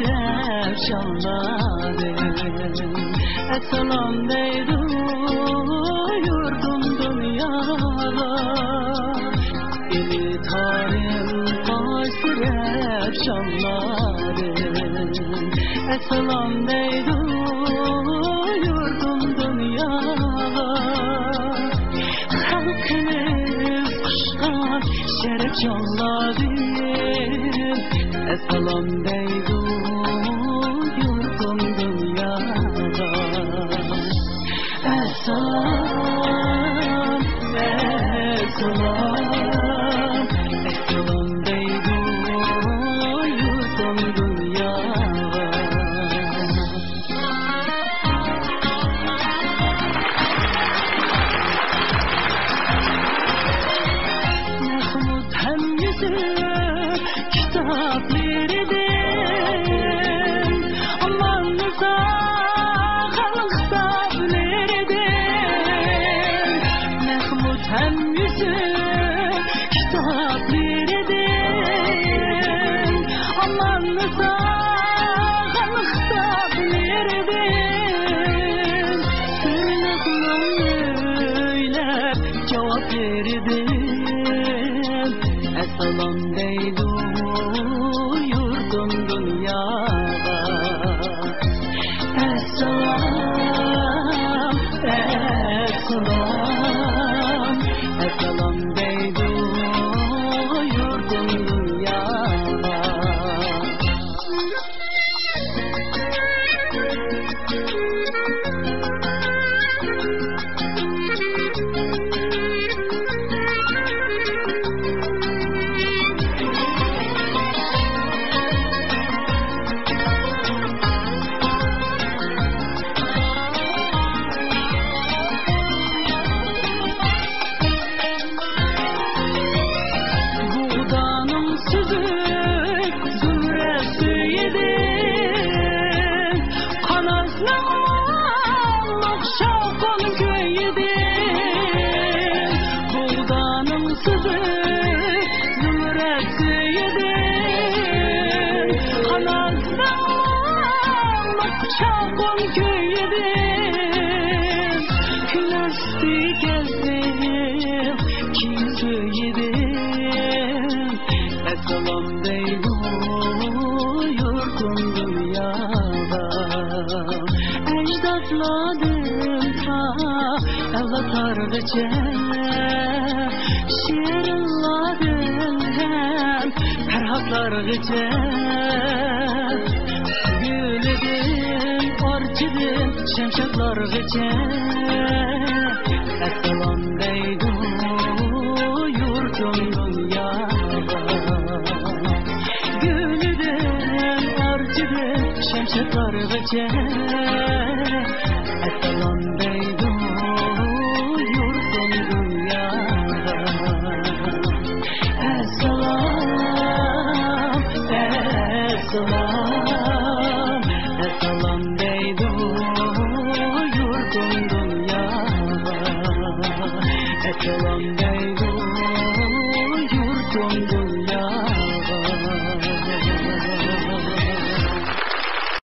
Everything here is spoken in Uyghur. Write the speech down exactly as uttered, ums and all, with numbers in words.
رەۋشانلاردىن ئەسسالام دەيدۇ يۇرتۇم دۇنياغا. ئىلى تارىم قايسى رەۋشانلاردىن ئەسسالام دەيدۇ يۇرتۇم دۇنياغا. خەلقىمىز قۇشقان شەرەپ جانلاردىن ئەسسالام دەيدۇ يۇرتۇم دۇنياغا. ئەسسالام، ئەسسالام، ئەسسالام دەيدۇ يۇرتۇم دۇنياغا. مەخمۇت ھەم يۈسۈپ كىتابلىرىدىن، ئاماننىسا خەلق خىتابلىرىدىن، مەخمۇت ھەم يۈسۈپ كىتابلىرىدىن، ئاماننىسا خەلق خىتابلىرىدىن، سىرلىق مۇڭ ئۆيلەپ جاۋابلىرىدىن ئەسسالام دەيدۇ يۇرتۇم دۇنياغا. ئەسسالام، ئەسسالام، ئەسسالام دەيدۇ يۇرتۇم دۇنياغا. بۇغدانىڭ سۈزۈك زۇمرەت سۈيىدىن، قاناتنىڭ مۇڭلۇق شاۋقۇن كۈيىدىن، بۇغدانىڭ سۈزۈك زۇمرەت سۈيىدىن، قاناتنىڭ مۇڭلۇق شاۋقۇن كۈيىدىن، كۈن ئاستى كەزدىم كىيىم سۈيىدىن، ئەسسالام دەيدۇ يۇرتۇم دۇنياغا. ئەجدادلاردىن تا ئەۋلادلارغىچە، شېرىنلاردىن ھەم پەرھاتلارغىچە، گۈلىدىن ئارچىدىن شەمشادلارغىچە، ئەسسالام دەيدۇ يۇرتۇم دۇنياغا. گۈلىدىن ئارچىدىن شەمشادلارغىچە، ئەسسالام دەيدۇ يۇرتۇم دۇنياغا. ئەسسالام، ئەسسالام، ئەسسالام دەيدۇ يۇرتۇم دۇنياغا. ئەسسالام دەيدۇ يۇرتۇم